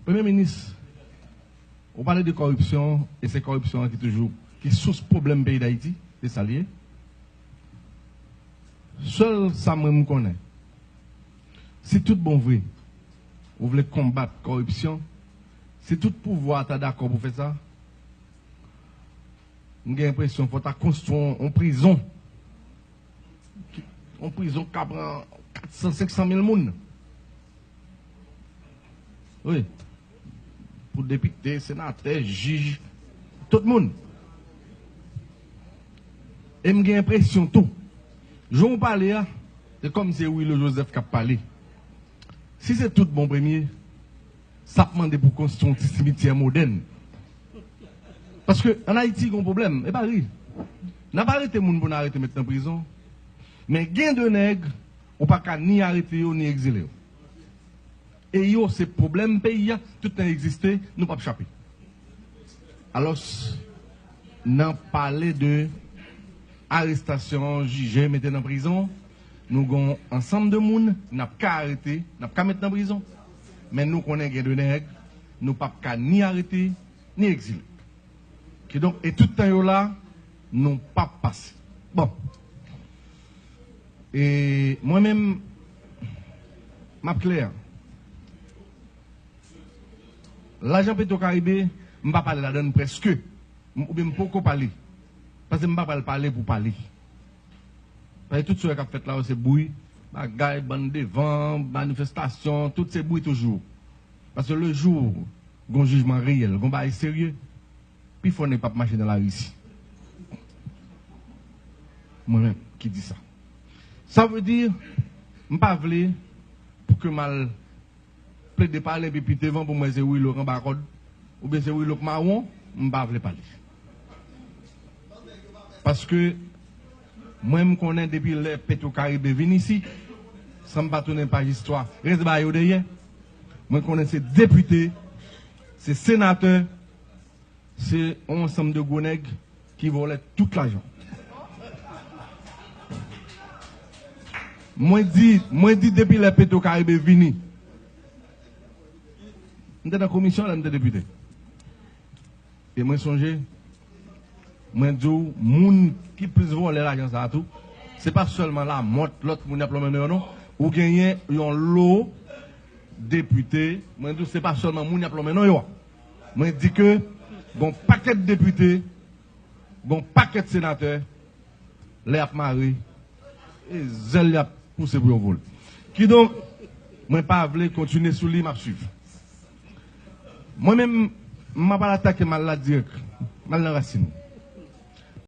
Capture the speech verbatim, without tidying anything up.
Premye minis, ou pale de kòripsyon, e se kòripsyon an ki toujou, ki sous pwoblèm peyi Dayiti, se sa l ye. Sèl sa mwen m konnen, si tout bon vre, ou vle konbat kòripsyon, si tout pouvwa a ta dakò pou fè sa, m gen enpresyon fò ta konstwi yon, yon prizon. Yon prizon k ka pran kat san, senk san mil moun. Wi. Pou depite, senatè, jij, tout moun. E m gen enpresyon tou, jan w pale a, se kòmsi se Willo Joseph k ap pale. Si se tout bon premye, sa ap mande pou konstwi yon ti simityè modèn. Paske ann Ayiti, gen yon pwoblèm, e pa ri. N ap arete moun pou n arete met nan prizon. Men gen de nèg, ou pa ka ni arete yo, ni egzile yo. E yo, se pwoblèm peyi a, tout tan egziste, nou p ap chape. Alòs, nan pale de arestasyon, jije, mete nan prizon, nou gen yon ansanm de moun, n ap ka arete, n ap ka met nan prizon. Men nou konnen gen de nèg, nou p ap ka ni arete, ni egzile. Kidonk, e tout tan yo la, nou p ap pase. Bon. E mwen menm, m ap klè. Lajan Petro Caribe, m pa pale ladan l prèske. M, oubyen m poko pale. Paske m pa pral pale pou pale. Paske tout sa k ap fèt la yo, se bri, bagay, bann devan, manifestasyon, tout se bri toujou. Paske le jou gon jijman reyèl, gon bagay serye, pifò nèg p ap mache nan lari isi. Mwen menm ki di sa. Sa vle di, m pa vle pou ke m al plede pale, epi pi devan pou mwen se Willo k anba kòd, oubyen se Willo k mawon, m pa vle pale. Paske mwen, m konnen depi lè Petro Caribe vin isi, san m pa tounen paj istwa, rès bagay yo dèyè, mwen konnen se depite, se senatè, se yon ansanm de gwo nèg ki vòlè tout lajan. Mwen di, mwen di depi lè Petro Caribe vini. M te nan komisyon lè m te depite. E mwen sonje, mwen di w, moun ki plis vòlè lajan sa a tou, se pa sèlman Lamòt, lòt moun y ap lonmen non yo non. Ou genyen yon lo depite, mwen di w, se pa sèlman moun y ap lonmen non yo a. Mwen di ke gon pakèt depite, gon pakèt senatè, lè y ap mare, e zèl y ap pouse pou yo vole. Kidonk, mwen pa vle kontinye sou li, m ap swiv. Mwen menm, m ap al atake mal la dirèk, mal nan rasin.